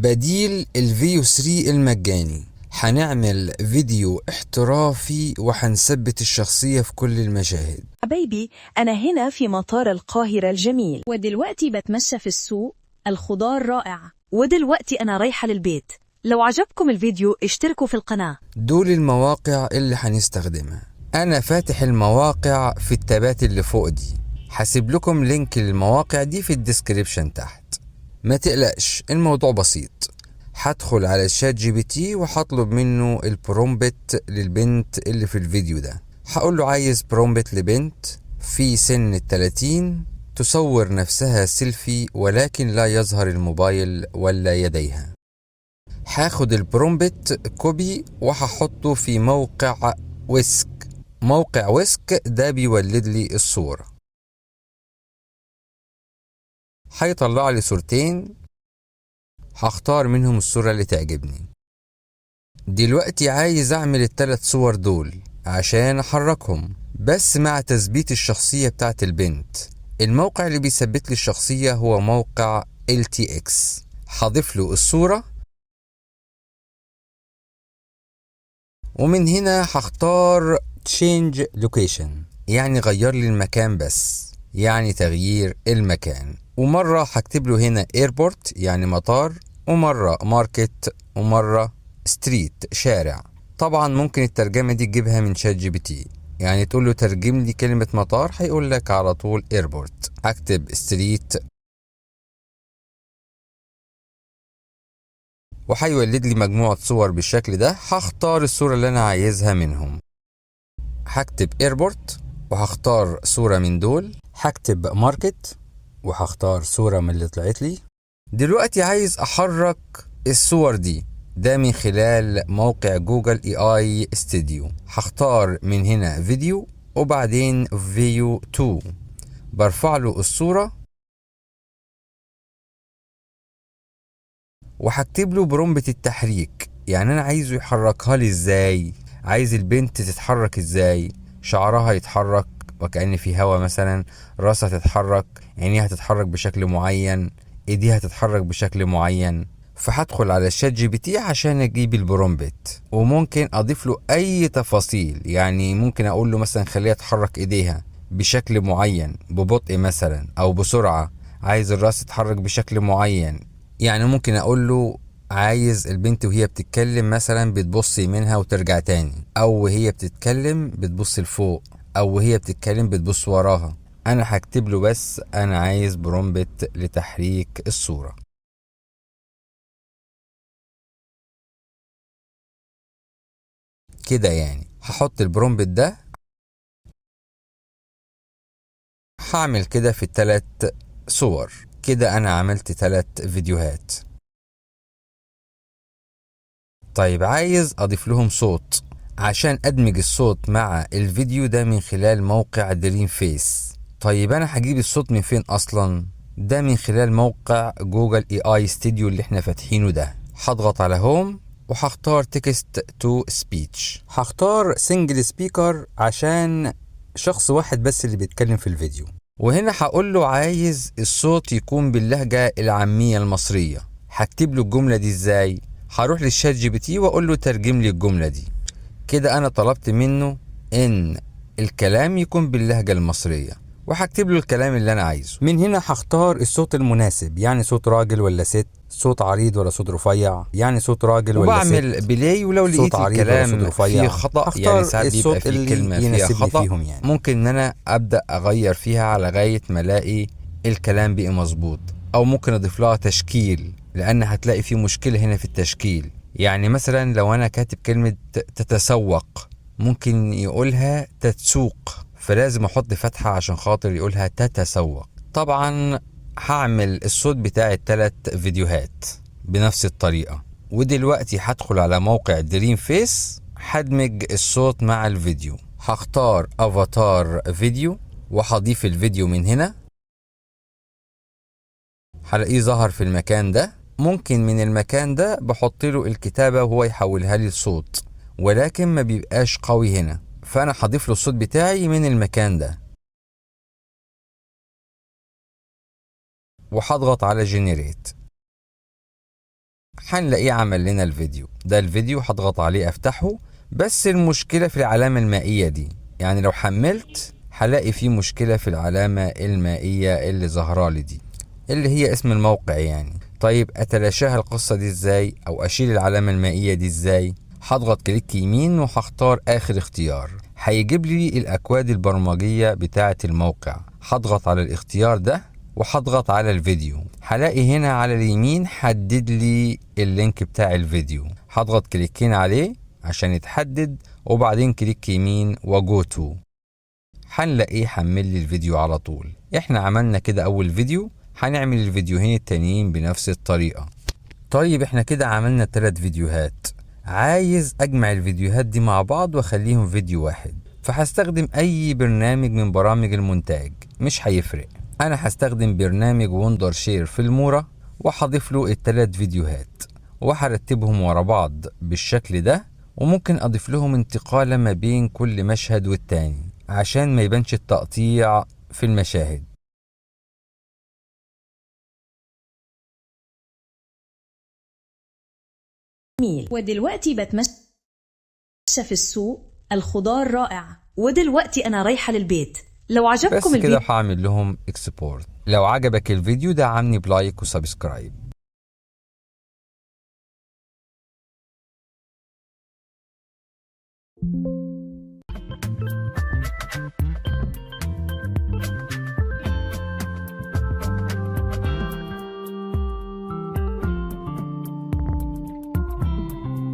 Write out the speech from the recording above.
بديل ال Veo 3 المجاني. هنعمل فيديو احترافي وهنثبت الشخصية في كل المشاهد. حبايبي، أنا هنا في مطار القاهرة الجميل. ودلوقتي بتمشى في السوق، الخضار رائع. ودلوقتي أنا رايحة للبيت. لو عجبكم الفيديو اشتركوا في القناة. دول المواقع اللي هنستخدمها. أنا فاتح المواقع في التابات اللي فوق دي، هسيب لكم link للمواقع دي في ال description تحت. ما تقلقش، الموضوع بسيط. هدخل على ال ChatGPT وهطلب منه ال prompt للبنت اللي في الفيديو ده. هقول له عايز prompt لبنت في سن 30 تصور نفسها سيلفي ولكن لا يظهر الموبايل ولا يديها. هاخد ال prompt copy وهحطه في موقع Whisk. موقع Whisk ده بيولد لي الصورة، هيطلع لي صورتين، هختار منهم الصورة اللي تعجبني. دلوقتي عايز اعمل التلات صور دول عشان احركهم، بس مع تثبيت الشخصية بتاعت البنت. الموقع اللي بيثبت لي الشخصية هو موقع LTX. هضيف له الصورة، ومن هنا هختار Change Location، يعني غير لي المكان بس، يعني تغيير المكان. ومرة هكتب له هنا Airport يعني مطار، ومرة market، ومرة street شارع. طبعا ممكن الترجمة دي تجيبها من ChatGPT، يعني تقول له ترجم لي كلمة مطار هيقول لك على طول airport. هكتب street وهيولد لي مجموعة صور بالشكل ده. هختار الصورة اللي أنا عايزها منهم. هكتب airport وهختار صورة من دول. هكتب market وهختار صورة من اللي طلعت لي. دلوقتي عايز أحرك الصور دي، ده من خلال موقع Google AI Studio. هختار من هنا فيديو وبعدين Veo 2، برفع له الصورة وهكتب له prompt التحريك، يعني أنا عايزه يحركها لي إزاي، عايز البنت تتحرك إزاي، شعرها يتحرك وكأن في هوا مثلا، راسها تتحرك، عينيها تتحرك بشكل معين، ايديها تتحرك بشكل معين. فهدخل على ال ChatGPT عشان اجيب ال prompt، وممكن اضيف له اي تفاصيل، يعني ممكن اقول له مثلا خليها تحرك ايديها بشكل معين، ببطء مثلا او بسرعة، عايز الراس تتحرك بشكل معين. يعني ممكن اقول له عايز البنت وهي بتتكلم مثلا بتبص يمينها وترجع تاني، او وهي بتتكلم بتبص لفوق، او وهي بتتكلم بتبص وراها. انا هكتب له بس انا عايز prompt لتحريك الصورة كده. يعني هحط ال prompt ده، هعمل كده في التلات صور كده. انا عملت 3 فيديوهات. طيب عايز اضيف لهم صوت عشان ادمج الصوت مع الفيديو ده من خلال موقع DreamFace. طيب انا هجيب الصوت من فين اصلا؟ ده من خلال موقع Google AI Studio اللي احنا فاتحينه ده. هضغط على home وهختار text to speech، هختار single speaker عشان شخص واحد بس اللي بيتكلم في الفيديو. وهنا هقول له عايز الصوت يكون باللهجة العامية المصرية. هكتب له الجملة دي ازاي؟ هروح لل ChatGPT واقول له ترجم لي الجملة دي. كده انا طلبت منه ان الكلام يكون باللهجة المصرية، وهكتب له الكلام اللي انا عايزه. من هنا هختار الصوت المناسب، يعني صوت راجل ولا ست، صوت عريض ولا صوت رفيع، يعني صوت راجل ولا ست. وبعمل play، ولو لقيت الكلام فيه خطأ، يعني ساعات بيبقى فيه كلمة فيها خطأ فيهم، يعني ممكن ان انا ابدأ اغير فيها على غاية ما الاقي الكلام بقي مظبوط، او ممكن اضيف لها تشكيل، لان هتلاقي فيه مشكلة هنا في التشكيل. يعني مثلا لو انا كاتب كلمة تتسوق ممكن يقولها تتسوق، فلازم احط فتحة عشان خاطر يقولها تتسوق. طبعا هعمل الصوت بتاع التلات فيديوهات بنفس الطريقة. ودلوقتي هدخل على موقع DreamFace، هدمج الصوت مع الفيديو. هختار avatar video وهضيف الفيديو من هنا، هلاقيه ظهر في المكان ده. ممكن من المكان ده بحط له الكتابة وهو يحولها لي لصوت، ولكن ما بيبقاش قوي هنا، فأنا هضيف له الصوت بتاعي من المكان ده وهضغط على generate. هنلاقيه عمل لنا الفيديو ده. الفيديو هضغط عليه افتحه، بس المشكلة في العلامة المائية دي، يعني لو حملت هلاقي فيه مشكلة في العلامة المائية اللي ظاهرة لي دي اللي هي اسم الموقع يعني. طيب اتلاشاها القصة دي ازاي، او اشيل العلامة المائية دي ازاي؟ هضغط click يمين وهختار اخر اختيار، هيجيب لي الاكواد البرمجية بتاعة الموقع. هضغط على الاختيار ده وهضغط على الفيديو، هلاقي هنا على اليمين حدد لي ال link بتاع الفيديو، هضغط كليكين عليه عشان يتحدد، وبعدين click يمين و go to، هنلاقيه حمل لي الفيديو على طول. احنا عملنا كده اول فيديو، هنعمل الفيديوهين التانيين بنفس الطريقة. طيب احنا كده عملنا 3 فيديوهات، عايز اجمع الفيديوهات دي مع بعض واخليهم فيديو واحد، فهستخدم اي برنامج من برامج المونتاج مش هيفرق. انا هستخدم برنامج Wondershare Filmora وهضيف له ال3 فيديوهات وهرتبهم ورا بعض بالشكل ده، وممكن اضيف لهم انتقالة ما بين كل مشهد والتاني عشان ما يبانش التقطيع في المشاهد. جميل. ودلوقتي بتمشى في السوق، الخضار رائع. ودلوقتي أنا رايحة للبيت. لو عجبكم بس كده الفيديو هعمل لهم export. لو عجبك الفيديو دعمني ب like و subscribe.